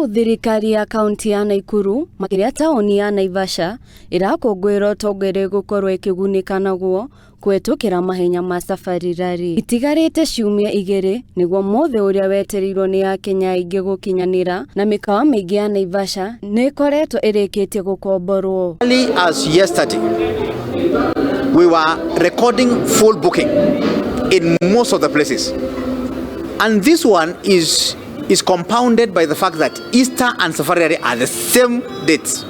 Rĩu thirikari ya kaunti ya Naikuru makĩria taũni ya Naivasha ĩrakũngũĩra ũtonga ĩrĩa ĩgũkorwo ĩkĩgunĩka naguo kũhetũkĩra mahenya ma Safari Rally. Itigarĩte ciumia 2 nĩguo mũthĩ ũrĩa wetereirwo nĩ akenya aingĩ gũkinyanĩra, na mĩkawa mĩingĩ ya Naivasha nĩ ĩkoretwo ĩrĩkĩtie gũkomborwo. Early as yesterday, we were recording full booking in most of the places. And this one is compounded by the fact that Easter and Safari Rally are the same dates.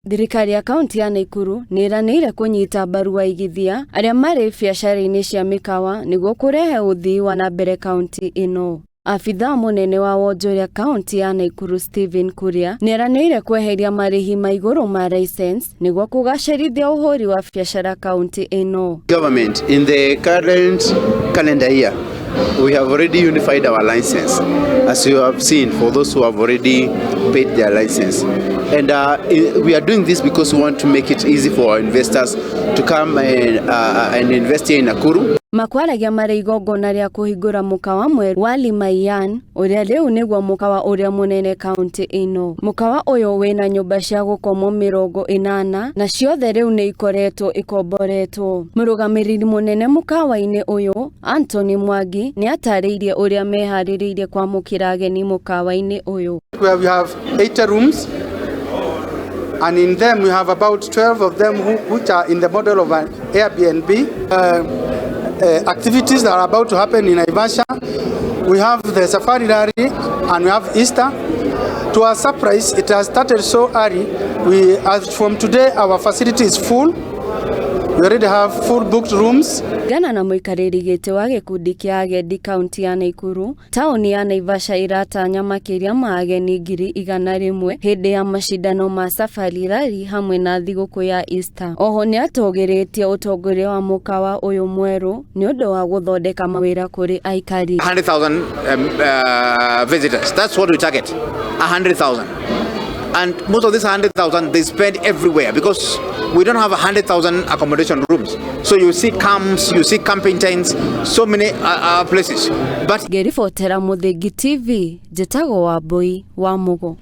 Thirikari ya kaunti ya Naikuru nĩ ĩranĩire kũnyita mbaru aigithia arĩa marĩ biacara-inĩ cia mĩkawa nĩguo kũrehe ũthii wa na mbere kaunti ĩno. Abithaa mũnene wa wonjoria kaunti ya Naikuru Stephen Kuria nĩ eranĩire kweheria marĩhi ma igũrũ ma license nĩguo kũgacĩrithia ũhũri wa biacara kaunti ĩno. Government in the current calendar year, we have already unified our license, as you have seen, for those who have already paid their license. And we are doing this because we want to make it easy for our investors to come and invest here in Nakuru. Makwaragia marĩ igongona rĩa kũhingũra mũkawa mwerũ wa Limaiyan ũrĩa rĩu nĩguo mũkawa ũrĩa mũnene kaunti ĩno. Mũkawa ũyũ wĩna nyũmba cia gũkomwo 80 na ciothe rĩu nĩ ikoretwo ikomboretwo. Mũrũgamĩrĩri mũnene mũkawa-inĩ ũyũ Anthony Mwangi nĩ atarĩirie ũrĩa meharĩrĩirie kwamũkĩra ageni mũkawa-inĩ ũyũ. Where we have 80 rooms, and in them we have about 12 of them which are in the model of an Airbnb. Activities that are about to happen in Naivasha. We have the Safari Rally and we have Easter. To our surprise, it has started so early. As from today, our facility is full. We already have full booked rooms. Gana na mũikarĩri gĩtĩ wa gĩkundi kĩa agendi kaunti ya Naikuru, taũni ya Naivasha ĩratanya makĩria ma ageni 100,000 hĩndĩ ya macindano ma Safari Rally hamwe na thigũkũ ya Easter. Oho nĩ atũgĩrĩtie ũtongoria wa mũkawa ũyũ mwerũ nĩ ũndũ wa gũthondeka mawĩra kũrĩ aikari. 100,000 visitors. That's what we target. 100,000. And most of these 100,000 they spend everywhere because we don't have 100,000 accommodation rooms. So you see camps, you see camping tents, so many places. But Ngĩribotera Mũthingi TV, njĩtagwo Wambui wa Mũgo.